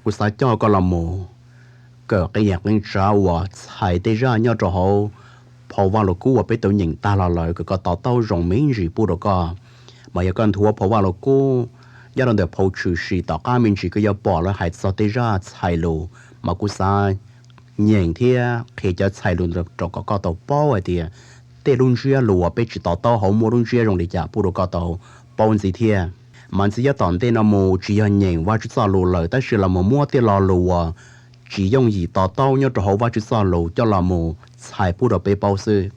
Kuv xav coj koj los mus kawm qee yam qee tsav uas txhais tej zaj nyob rau hauv phau Vaj Lug Kub uas peb tau nyeem tag los lawm kom koj to taub zoo me ntsis pub rau koj. Mas yog koj nthuav phau Vaj Lug Kub nyob rau ntawm phau Tshwm Sim tom qab me ntsis koj yuav pom lawv hais txog tej zaj txhais lus, mas kuv xav nyeem thiab qhia cov txhais lus rau kom koj tau paub hais tias tej lub ntsiab lus uas peb tsis to taub hauv muaj lub ntsiab zoo li cas pub rau koj tau paub ntxiv thiab. Mas ntxiv yav tom ntej no mus tsis yog nyeem Vajtswv txoj lus lawm tab sis los mus muab tej lo lus uas tsis yooj yim to taub nyob rau hauv Vajtswv txoj lus coj los mus txhais pub rau peb paub xwb.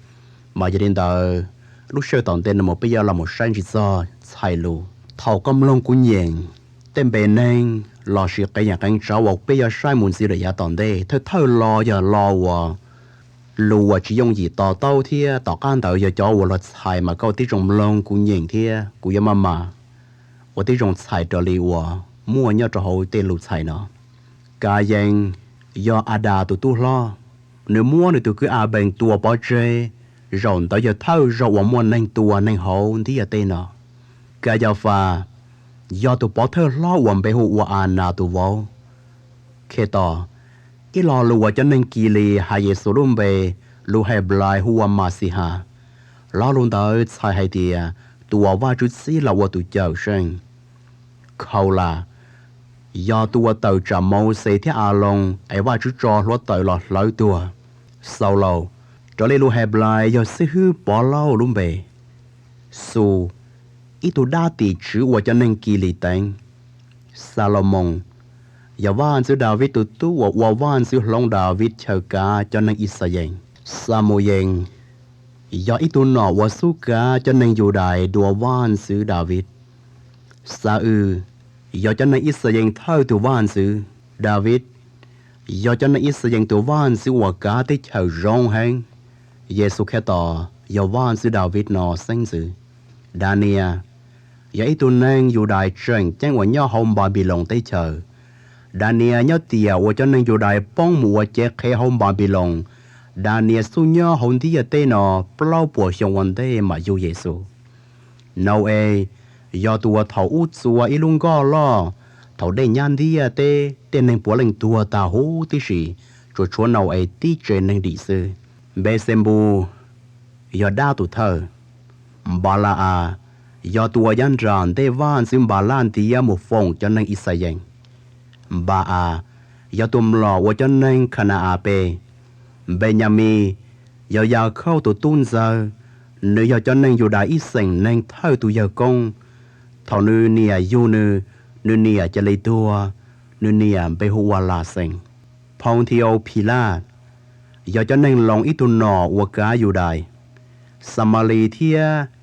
Mas yog li ntawd, lub sij hawm tom ntej no mus peb yuav los mus saib ntsis txog txhais lus. Thaum koj mloog kuv nyeem tej npe neeg lossis qee yam qee tsav uas peb yuav saib mus ntxiv lawm yav tom ntej, thawj thawj lo yog lo uas lus uas tsis yooj yim to taub thiab tom qab ntawd yog cov uas luag txhais mas koj tib zoo mloog kuv nyeem thiab kuv yuav maj mam ua tib zoo txhais raws li uas muaj nyob rau hauv tej lus txhais no. Kayees yog Adas tus tub hlob, nws muab nws tus kwv Anpees tua pov tseg. Zaum ntawd yog thawj zaug uas muaj neeg tua neeg hauv ntiaj teb no. Kayafas yog tus pov thawj hlob uas npe hu ua Anas tus vauv. Khetos, ib lo lus uas cov neeg Kilis hais Yexus lub npe lus Henplais hu ua Maxijas, lo lus ntawd txhais hais tias tus uas Vajtswv txib los ua tus cawm seej. Khaulas yog tus uas tawm tsam Mauxes thiab Aloos es Vajtswv tso hluav taws los hlawv tuag. Xaulaus, raws li lus Henplais yog xib hwb Povlauj lub npe. Xus, ib tug dab tim tswv uas cov neeg Kilis teev. Xalumoos, yog Vaj ntxwv Daviv tus tub uas ua vaj ntxwv hloov Daviv chaw kav cov neeg Ixayees. Xamuyees, yog ib tug nom uas xub kav cov neeg Yudais dua Vaj ntxwv Daviv. Xa-wm, yog cov neeg Ixayees thawj tus vaj ntxwv. Daviv, yog cov neeg Ixayees tus vaj ntxwv uas kav teb chaws zoo heev. Yexus Khetos yog Vaj ntxwv Daviv no xeeb ntxwv. Danias, yog ib tug neeg Yudais tseem ceeb uas nyob hauv Npanpiloos teb chaws. Danias nyob tiam uas cov neeg Yudais poob mus ua cev qhev hauv Npanpiloos, Danias xub nyob hauv ntiaj teb no plaub puas xyoo ua ntej mam yug Yexus. Nau-es, yog tus uas thaum ub txua ib lub nkoj loj, thaum dej nyab ntiaj teb tej neeg puav leej tuag tag huv tib si, tsuas tshuav Nau-es tib tsev neeg dim xwb. Npexenpus, yog dab tus thawj. Npala-as, yog tus uas yav nram ntej Vaj ntxwv Npalaj ntiav mus foom cov neeg Ixayees. Npa-as, yog tus mlom uas cov neeg Khana-as pe. Npeyamis, yog Yakhauj tus tub ntxawg, nws yog cov neeg Yudais ib xeem neeg thawj tus yawg koob. Thaum nws niam yug nws, nws niam cia li tuag, nws niam npe hu ua Laxees. Phoo Nthi-au Philaj, yog cov neeg Loos ib tug nom uas kav Yudais, Xamalis thiab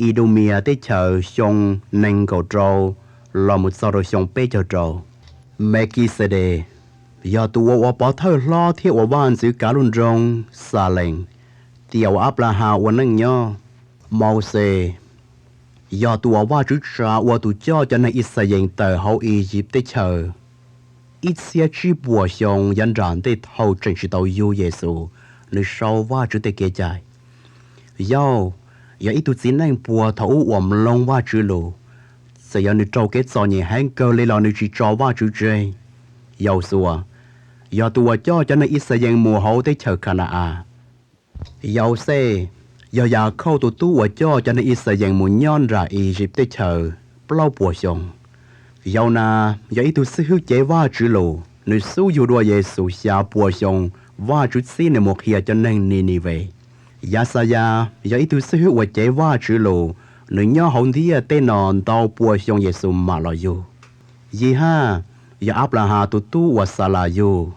Idumias teb chaws xyoo nees nkaum rau los mus txog rau xyoo peb caug rau. Mekixedes, yog tus uas ua pov thawj hlob thiab ua vaj ntxwv kav lub nroog Xalees, tiam uas Anplahas ua neej nyob. Mauxes, yog tus uas Vajtswv tsa ua tus coj cov neeg Ixayees tawm hauv Iziv teb chaws ib txhiab tsib puas xyoo yav nram ntej thaum tseem tsis tau yug Yexus, nws sau Vajtswv tej kev cai. Yauj, yog ib tug txiv neej puag thaum ub uas mloog Vajtswv lus, txawm yog nws raug kev txom nyem heev kawg li los nws tsis tso Vajtswv tseg. Yauxuas, yog tus uas coj cov neeg Ixayees mus hauv teb chaws Khana-as. Yauxej, yog Yakhauj tus tub uas coj cov neeg Ixayees mus nyob nram Iziv teb chaws plaub puas xyoo. Yaunas, yog ib tug xib hwb cev Vajtswv lus, nws xub yug dua Yexus xya puas xyoo Vajtswv txib nws mus qhia cov neeg Ninives. Yaxayas, yog ib tug xib hwb uas cev Vajtswv lus, nws nyob hauv ntiaj teb no ntau puas xyoo Yexus mam los yug. Yihaj, yog Anplahas tus tub uas Xalas yug.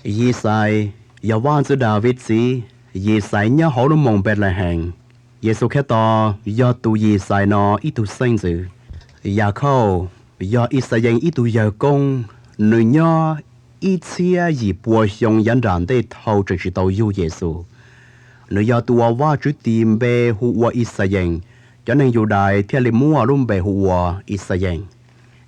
Yixais, yog Vaj ntxwv Daviv txiv. Yixais nyob hauv lub moos Npelehees. Yexus Khetos yog tus Yixais no ib tug xeeb ntxwv. Yakhauj, yog Ixayees ib tug yawg koob, nws nyob ib txhiab yim puas xyoo yav nram ntej thaum tseem tsis tau yug Yexus. Nws yog tus uas Vajtswv tis npe hu ua Ixayees, cov neeg Yudais thiaj li muaj lub npe hu ua Ixayees.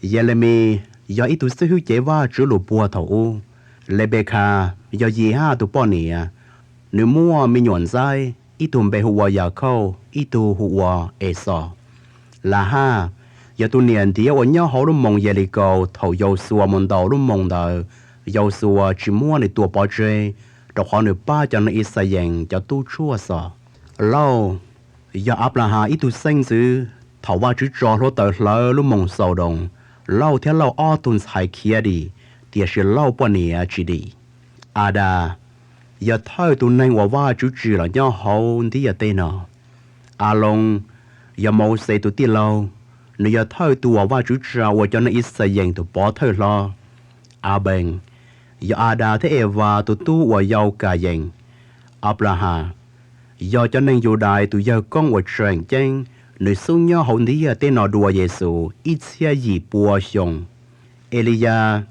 Yelemis, yog ib tug xib hwb cev Vajtswv lus puag thaum ub. Lenpekhas, yog Yihaj tus poj niam, nws muaj me nyuam ntxaib, ib tug npe hu ua Yakhauj, ib tug hu ua Exos. Lahaj, Yog tus niam ntiav uas nyob hauv lub moos Yelikaus thaum Yausuas mus ntaus lub moos ntawd, Yausuas tsis muab nws tua pov tseg, rau qhov nws pab cov neeg Ixayees cov tub tshuaj xos. Lauj, yog Anplahas ib tug xeeb ntxwv, thaum Vajtswv tso hluav taws hlawv lub moos Xaudoos, Lauj thiab Lauj ob tug ntxhais khiav dim, tiam sis Lauj poj niam tsis dim. Adas, yog thawj tus neeg uas Vajtswv tsim los nyob hauv ntiaj teb no. Aloos, yog Mauxes tus tij laug, nws yog thawj tus uas Vajtswv tsa ua cov neeg Ixayees tus pov thawj hlob. Abees, yog Adas thiab Evas tus tub uas yau Kayees. Anplahas, yog cov neeg Yudais tus yawg koob uas tseem ceeb, nws xub nyob hauv ntiaj teb no dua Yexus ib txhiab yim pua xyoo. Eliyas,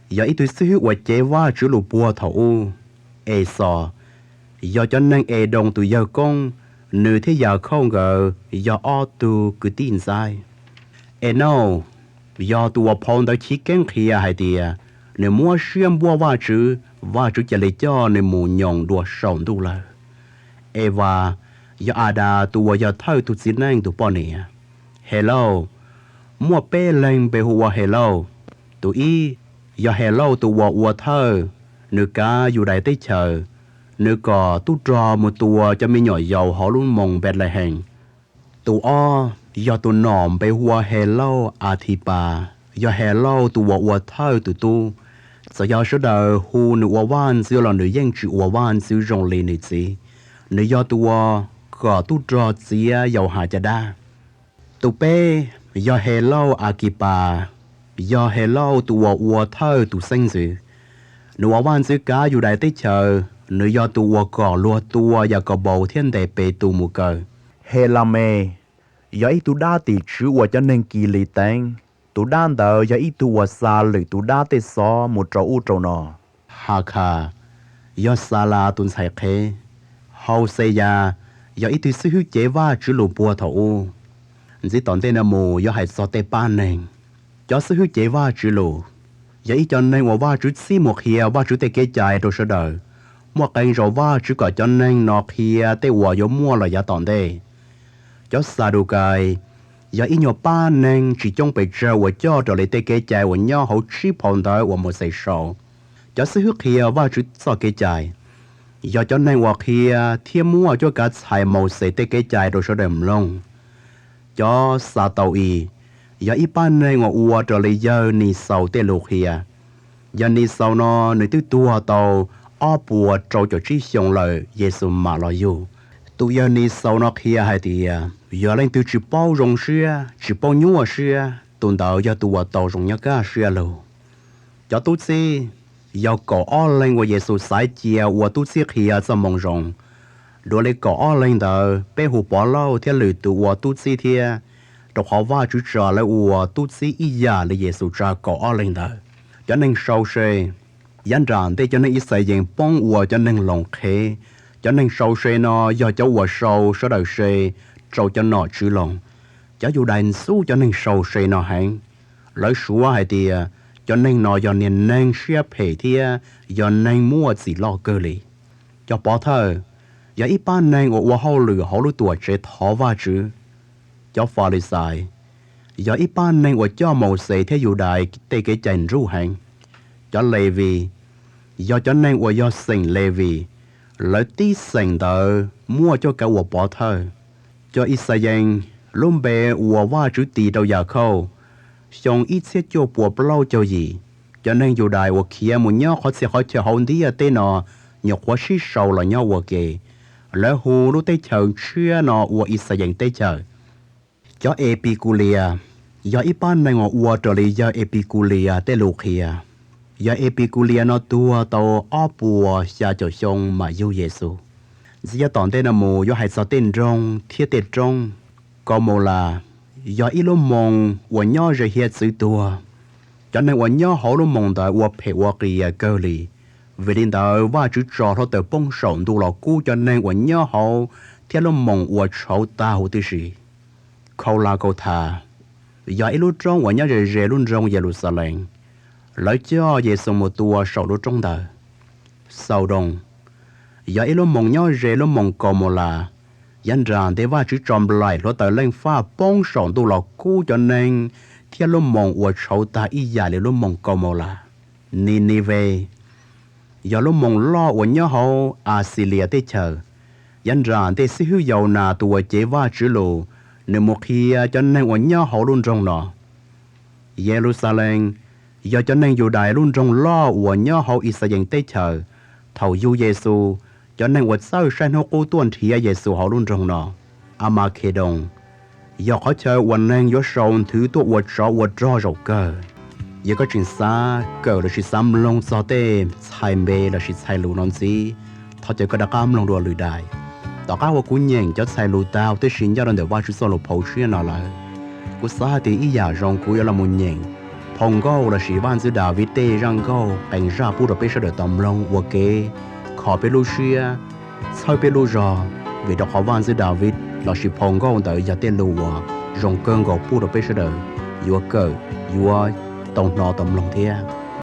yog ib tug xib hwb uas cev Vajtswv lus puag thaum ub. Exos, yog cov neeg Edoos tus yawg koob, nws thiab Yakhauj nkawd yog ob tug kwv tij ntxaib. Enauj, yog tus uas phau ntawv Chiv Keeb qhia hais tias, nws muab siab npuab Vajtswv, Vajtswv cia li coj nws mus nyoos dua saum ntuj lawm. Evas, yog Adas tus uas yog thawj tus txiv neej tus poj niam. Helauj, muaj peb leeg npe hu ua Helauj. Tus ib, yog Helauj tus uas ua thawj, nws kav Yudais teb chaws, nws kom tub rog mus tua cov me nyuam yaus hauv lub moos Npelehees. Tus ob, yog tus nom npe hu ua Helauj Athipas, yog Helauj tus uas ua thawj tus tub. Txawm yog sawv daws hu nws ua vaj ntxwv los nws yeej tsis ua vaj ntxwv zoo li nws txiv, nws yog tus uas kom tub rog txiav Yauhas caj dab. Tus peb, yog Helauj Akipas, yog Helauj tus uas ua thawj tus xeeb ntxwv. Nws ua vaj ntxwv kav Yudais teb chaws, nws yog tus uas kom luag tua Yakaunpaus thiab ntes Petus mus kaw. Helames, yog ib tug dab tim tswv uas cov neeg Kilis teev, tus dab ntawd yog ib tug uas xa lwm tus dab tej xov mus rau ub rau no. Hakhas, yog Xalas tus ntxhais qhev. Hauxeyas, yog ib tug xib hwb cev Vajtswv lus puag thaum ub. Ntxiv tom ntej no mus yuav hais txog tej pab neeg. Cov xib hwb cev Vajtswv lus, yog ib co neeg uas Vajtswv txib mus qhia Vajtswv tej kev cai rau sawv daws. Muaj qee zaus Vajtswv kom cov neeg no qhia tej uas yuav muaj los yav tom ntej. Cov Xadukais, yog ib nyuag pab neeg tsis coob pes tsawg uas coj raws li tej kev cai uas nyob hauv tsib phau ntawv uas Mauxes sau. Cov xib hwb qhia Vajtswv txoj kev cai, yog cov neeg uas qhia thiab muab cuab kav txhais Mauxes tej kev cai rau sawv daws mloog. Cov Xataus-is, yog ib pab neeg uas ua raws li yawg Nixaus tej lus qhia. Yawg Nixaus no nws twb tuag tau ob puas rau caum tsib xyoo lawm Yexus mam los yug. Tus yawg Nixaus no qhia hais tias yog leej twg tsis paub zoo siab, tsis paub nyuaj siab, tus ntawd yog tus uas tau zoo nyob kaj siab lug. Cov tub txib, yog kaum ob leeg uas Yexus xaiv cia ua tub txib qhia Txoj Moo Zoo. Dua li kaum ob leeg ntawd peb hu Povlauj thiab lwm tus ua tub txib thiab, rau qhov Vajtswv tsa lawv ua tub txib ib yam li Yexus tsa kaum ob leeg ntawd. Cov neeg sau se, yav nram ntej cov neeg Ixayees poob ua cov neeg Loos qhev, cov neeg sau se no yog cov uas sau sawv daws se rau cov nom tswv Loos. Cov Yudais ntxub cov neeg sau se no heev, lawv suav hais tias cov neeg no yog niag neeg siab phem thiab yog neeg muaj txim loj kawg li. Cov pov thawj, yog ib pab neeg uas ua hauj lwm hauv lub Tuamtsev thov Vajtswv. Cov Falixais, yog ib pab neeg uas coj Mauxes thiab Yudais tej kev cai nruj heev. Cov Levis, yog cov neeg uas yog xeem Levis, lawv tib xeem ntawd muaj cuab kav ua pov thawj. Cov Ixayees, lub npe uas Vajtswv tis rau Yakhauj xyoo ib txhiab cuaj puas plaub caug yim, cov neeg Yudais uas khiav mus nyob qhov txhia qhov chaw hauv ntiaj teb no nyuam qhuav sib sau los nyob ua ke, lawv hu lub teb chaws tshiab no ua Ixayees teb chaws. Cov Epikulias, yog ib pab neeg uas ua raws li yawg Epikulias tej lus qhia. Yawg Epikulias no tuag tau ob puas xya caum xyoo mam yug Yexus. Ntxiv yav tom ntej no mus yuav hais txog tej nroog thiab tej roob. Kaumaulas, yog ib lub moos uas nyob ze hiav txwv tuag. Cov neeg uas nyob hauv lub moos ntawd ua phem ua qias kawg li, vim li ntawd Vajtswv tso hluav taws poob saum ntuj los kub cov neeg uas nyob hauv thiab lub moos ua tshauv tag huv tib si. Khaulaukauthas, yog ib lub roob uas nyob ze ze lub nroog Yeluxalees. Lawv coj Yexus mus tua saum lub roob ntawd. Xaudoos, yog ib lub moos nyob ze lub moos Kaumaulas. Yav nram ntej Vajtswv tso nplaim hluav taws Leej Faj poob saum ntuj los kub cov neeg thiab lub moos uas tshauv tag ib yam li lub moos Kaumaulas. Ninives yog lub moos loj uas nyob hauv Axilias teb chaws. Yav nram ntej xib hwb Yaunas tus uas cev Vajtswv lus, nws mus qhia cov neeg uas nyob hauv lub nroog no. Yeluxalees yog cov neeg Yudais lub nroog loj uas nyob hauv Yixalayees teb chaws. Thaum yug Yexus, cov neeg uas txawj saib hnub qub tuaj nrhiav Yexus hauv lub nroog no. Amakhedoo yog qhov chaw uas neeg yuav sau nthwv tuaj ua tsov ua rog zaum kawg. Yog koj tseem xav kawm lossis xav mloog txog tej txhais npe lossis txhais lus no ntxiv, thov caw koj rov qab mloog dua lwm daim. Tom qab uas kuv nyeem cov txhais lus tag huv tib si ncaj rau ntawm Vajtswv txoj lus phau tshiab no lawm, kuv xav hais tias ib yam zoo kuv yuav los mus nyeem phau nkauj lossis Vaj Ntxwv Daviv tej zaj nkauj qee zaj pub rau peb sawv daws tau mloog ua kev kho peb lub siab, txhawb peb lub zog, vim rau qhov Vaj Ntxwv Daviv lossis phau nkauj ntawd yog tej lus uas zoo kawg nkaus pub rau peb sawv daws yuav kawm, yuav tau hnov tau mloog thiab.